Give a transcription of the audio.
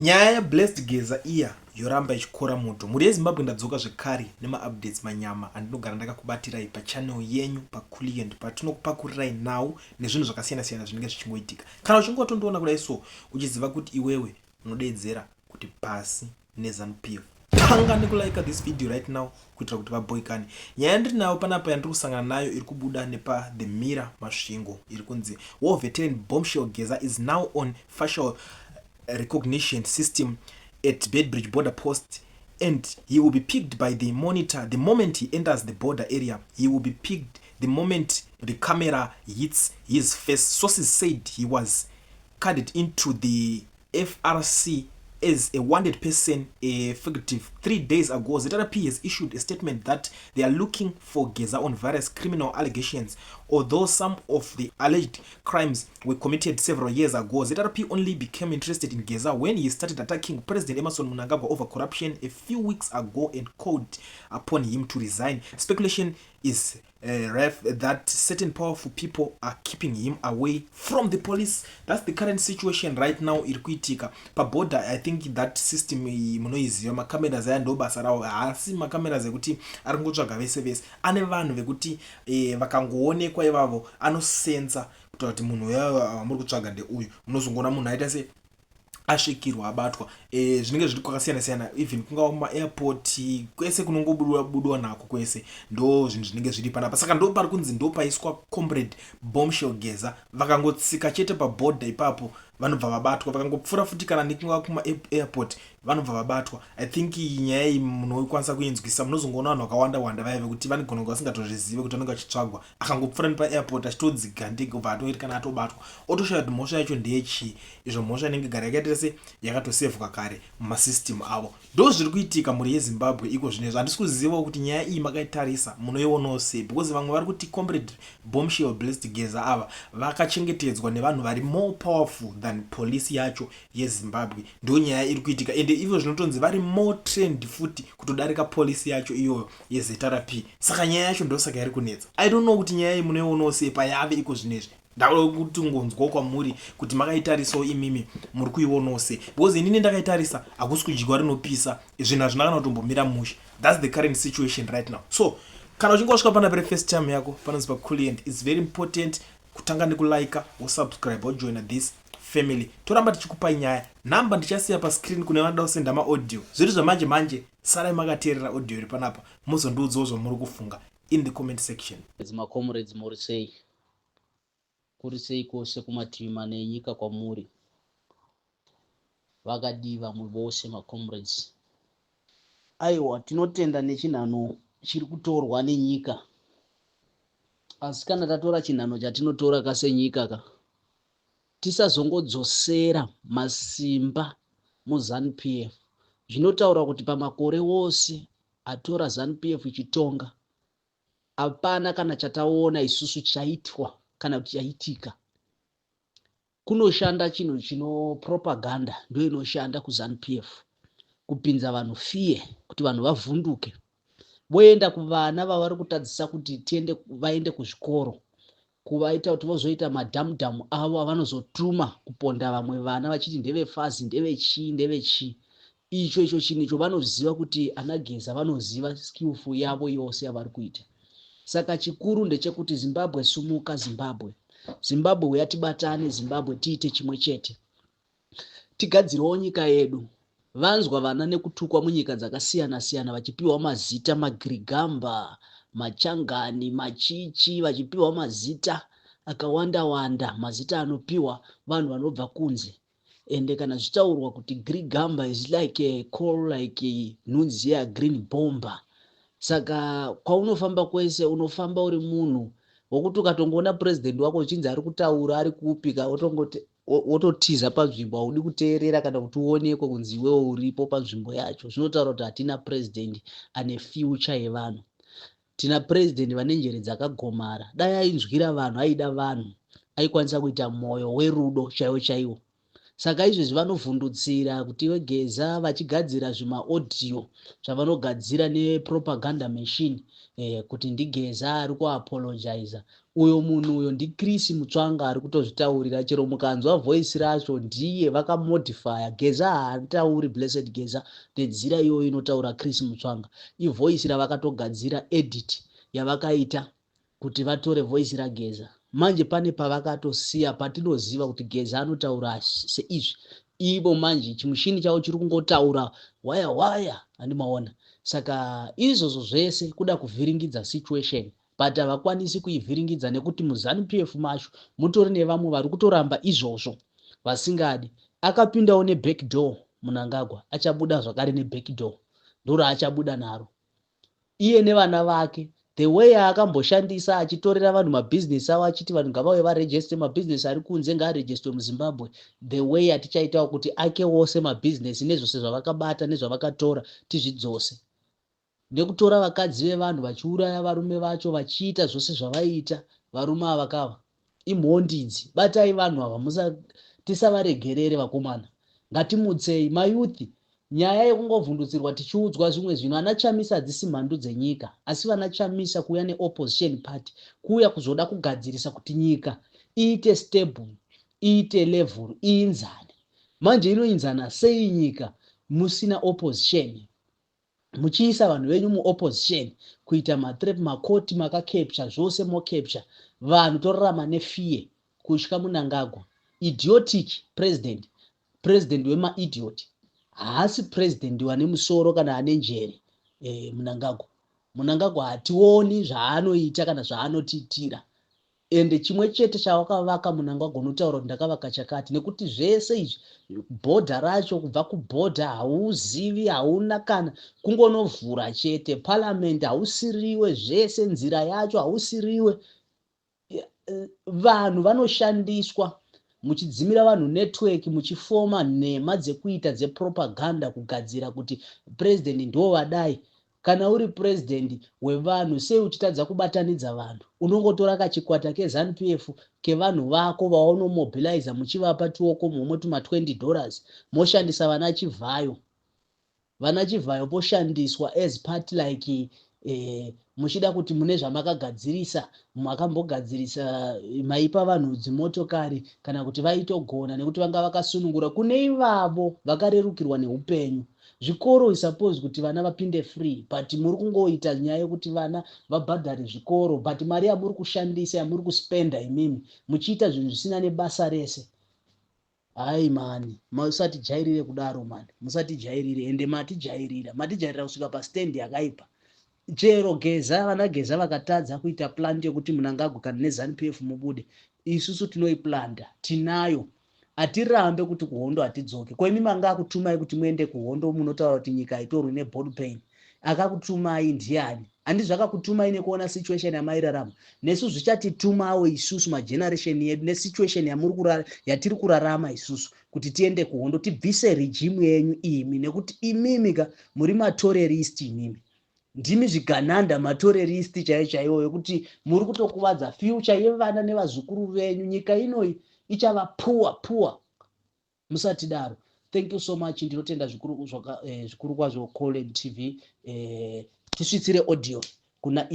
Nyaya yaBlessed Geza iya yoramba ichikora moto. Mhuri yeZimbabwe ndadzoka zvekare nemaupdates manyama andinogara ndakakubatirai pachannel yenyu paCulliant patinokupakurirai nhau nezvinhu zvakasiyana siyana zvinenge zvichingoitika. Kana uchinge watondiona kudai so uchiziva kuti iwewe unodeedzera kuti pasi neZanu-PF. Tanga nekulaika this video right now kuitira kuti vaboikane. Nyaya yandiri nayo panapa yandiri kusangana nayo iri kubuda nepa The Mirror Masvingo iri kunzi War veteran Bombshell Geza is now on facial recognition system at Beitbridge border post and he will be picked by the monitor the moment he enters the border area. He will be picked the moment the camera hits his face. Sources said he was carded into the FRC as a wanted person, a fugitive, 3 days ago. ZRP has issued a statement that they are looking for Geza on various criminal allegations. Although some of the alleged crimes were committed several years ago, ZRP only became interested in Geza when he started attacking President Emmerson Mnangagwa over corruption a few weeks ago and called upon him to resign. Speculation is rife that certain powerful people are keeping him away from the police. That's the current situation right now iri kuitika paborder. I think that system iyi munoiziva, macameras aya ndo basa rawo. Haasi macameras ekuti ari kungotsvaga vese vese, ane vanhu vekuti vakangoonekwa ivavo anosensa kutaura kuti munhu uya wamuri kutsvaga ndeuyu. Munozongoona munhu aita se asvikirwa, abatwa. Zvinenge zviri kwakasiyana siyana, even kungava kumaairport, kwese kunongobudwa nako kwese, ndo zvinhu zvinenge zviri panapa. Saka ndo pari kunzi ndo paiswa Comrade Bombshell Geza. Vakangotsika chete pabhodha ipapo vanobva vabatwa, vakangopfuura futi kana nekungava kumaairport vanobva vabatwa. I think nyaya iyi munokwanisa kuinzwisa. Munozongoona vanhu vakawanda wanda vaya vekuti vanogona kunge vasingatozvizive kuti vanenge vachitsvagwa. Akangopfuura nepaairport achitodzika ndege, obva atoiti kana atobatwa, otoshaya kuti mhosva yacho ndeyechii. Izvo mhosva inenge gara yakaita se yakatosevhwa kare mumasystem avo. Ndo zviri kuitika, mhuri yeZimbabwe, iko zvinezvi. Handisi kuzivawo kuti nyaya iyi makaitarisa munoionawo sei, because vamwe vari kuti Comrade Bombshell Blessed Geza ava vakachengetedzwa nevanhu vari more powerful than polisi yacho yeZimbabwe. Ndo nyaya iri kuitika, ende ivo zvinotonzi vari more trained futi kutodarika polisi yacho iyoyo yeZRP. Saka nyaya yacho ndosaka iri kunetsa. I don't know kuti nyaya iyi munoionawo sei payave iko zvinezvi. Ndauda kuti ngonzwawo kwamuri kuti makaitarisawo imimi muri kuionawo sei, because inini ndakaitarisa, hakusi kudyiwa rinopisa, zvinhu hazvina kana kutombomira mushe. That's the current situation right now. So kana uchinge wasvika panapa refirst time yako panonzi paCulliant, it's very important kutanga nekulika, wosubscribe, wojoina this family. Toramba tichikupai nyaya. Nhamba ndichasiya pascreen kune vanoda kusenda maaudio. Zviri zvamanje manje, sarai makateerera audio iri panapa, muzondiudzawo zvamuri kufunga in the comment section. Macomrades, muri sei? Kuri sei kwose kumativi mana enyika kwamuri? Vakadii vamwe vose macomrades? Aiwa, tinotenda nechinhano chiri kutorwa nenyika, asi kana tatora chinhano chatinotora kasenyika ka, tisazongodzosera masimba muZANU PF. Zvinotaura kuti pamakore wose atora ZANU PF ichitonga, hapana kana chataona isusu chaitwa kana kuti chaitika. Kunoshanda chinhu chino propaganda, ndo inoshanda kuZANU PF kupinza vanhu fear, kuti vanhu vavhunduke, voenda kuvana vavari kutadzisa kuti tiende vaende kuzvikoro, kuvaita kuti vozoita madhamudhamu avo avanozotuma kuponda vamwe vana vachiti ndevefazi, ndevechii, ndevechii. Icho chinhu icho vanoziva kuti anaGeza vanoziva skillful yavo yose yavari kuita. Saka chikuru ndechekuti Zimbabwe sumuka, Zimbabwe, Zimbabwe uya tibatane, Zimbabwe tiite chimwe chete, tigadzirewo nyika yedu. Vanzwa vana nekutukwa munyika dzakasiyana siyana, vachipiwa mazita magirigamba, machangani, machichi, vachipiwa mazita akawanda wanda, mazita anopiwa vanhu vanobva kunze. Ende kana zvichitaurwa kuti girigamba is like a call, like nhunzi yeagreen bomber. Saka kwaunofamba kwese unofamba uri munhu wokuti ukatongoona purezidendi wako uchinzi ari kutaura ari kupika, wotongoti wototiza panzvimbo, haudi kuteerera kana kuti uonekwe kunzi iwewo uripo panzvimbo yacho. Zvinotaura kuti hatina purezidendi ane future yevanhu. Tina purezidendi vane njere dzakagomara. Dai ainzwira vanhu, aida vanhu, aikwanisa kuita mwoyo werudo chaiwo chaiwo. Saka izvezvi vanovhundutsira kuti iwe Geza vachigadzira zvimaaudio zvavanogadzira nepropaganda machine kuti ndiGeza ari kuapologiza. Uyo munhu uyo ndiChris Mutsvanga ari kutozvitaurira chero mukanzwa voice racho ndiye vakamodifya. Geza haatauri Blessed Geza nenzira iyoyo inotaura Chris Mutsvanga. Ivoice ravakatogadzira edit yavakaita kuti vatore voice raGeza. Manje pane pavakatosiya patinoziva kuti Geza anotaura seizvi. Ivo manje chimushini chavo chiri kungotaura waya waya handimaona. Saka izvozvo zvese kuda kuvhiringidza situation but havakwanisi kuivhiringidza nekuti muZanu PF macho mutori nevamwe vari kutoramba izvozvo vasingadi. Akapindawo neback door Mnangagwa achabuda zvakare neback door ndoraachabuda naro. Iye nevana vake the way yaakamboshandisa achitorera vanhu mabhizinesi avo achiti vanhu ngavauye varejeste mabhizinesi ari kunze ngaarejestwe muZimbabwe the way yatichaitawo kuti ake wose mabhizinesi nezvose zvavakabata nezvavakatora tizvidzose nekutora vakadzi vevanhu vachiuraya varume vacho vachiita zvose zvavaiita varume ava kava imhondi idzi batai vanhu ava tisavaregerere vakomana ngatimutsei mayouth nyaya yekungovhundutsirwa tichiudzwa zvimwe zvinhu ana Chamisa hadzisi mhandu dzenyika asi vana Chamisa kuuya neopposition party kuuya kuzoda kugadzirisa kuti nyika iite stable iite level iinzane manje inoinzana sei nyika musina opposition muchiisa vanhu venyu muopposition kuita matrap makoti makacapture zvose mocapture vanhu torarama nefear kutya Mnangagwa idiotic president president wemaidiot haasi president wane musoro kana ane njere Mnangagwa Mnangagwa hationi zvaanoita kana zvaanotiitira ende chimwe chete chawakavaka Mnangagwa unotaura kuti ndakavaka chakati nekuti zvese izvi bhodha racho kubva kubhodha hauzivi hauna kana kungonovhura chete parliament hausiriwe zvese nzira yacho hausiriwe vanhu vanoshandiswa muchidzimira vanhu network muchifoma nhema dzekuita dzepropaganda kugadzira kuti president ndo vadai kana uri president wevanhu sei uchitadza kubatanidza vanhu unongotora kachikwata keZanu PF kevanhu vako vaunomobiliza muchivapa tuoko mumwe tuma 20 dollars moshandisa vana Chivhayo vana Chivhayo poshandiswa as part like muchida kuti mune zvamakagadzirisa makambogadzirisa maipa vanhu dzimotokari kana kuti vaitogona nekuti vanga vakasunungura kune ivavo vakarerukirwa neupenyu zvikoro isuppose kuti vana vapinde free but muri kungoita nyaya yekuti vana vabhadhare zvikoro but mari yamuri kushandisa yamuri kuspenda imimi muchiita zvinhu zvisina nebasa rese hai mani musatijairire kudaro mani musatijairire ende matijairira matijairira kusvika pastand yakaipa chero Geza vana Geza vakatadza kuita plan yekuti Mnangagwa kana neZanu PF mubude isusu tinoiplanda tinayo hatirambe kuti kuhondo hatidzoke ko imi manga akutumai kuti muende kuhondo munotaura kuti nyika haitorwi neball pen akakutumai ndiani handi zvakakutumai nekuona situation yamairarama nesu zvichatitumawo isusu mageneration yedu nesituation yatiri kurarama isusu kuti tiende kuhondo tibvise regime yenyu imi nekuti imimi ka muri materrorist imimi ndimi zvigananda materrorist chaiyo chaiwo yekuti muri kutokuvadza future yevana nevazukuru venyu nyika inoyi ichava poor poor musatidaro thank you so much ndinotenda zvikuru zvikuru kwazvo Colin TV tisvitsire audio kuna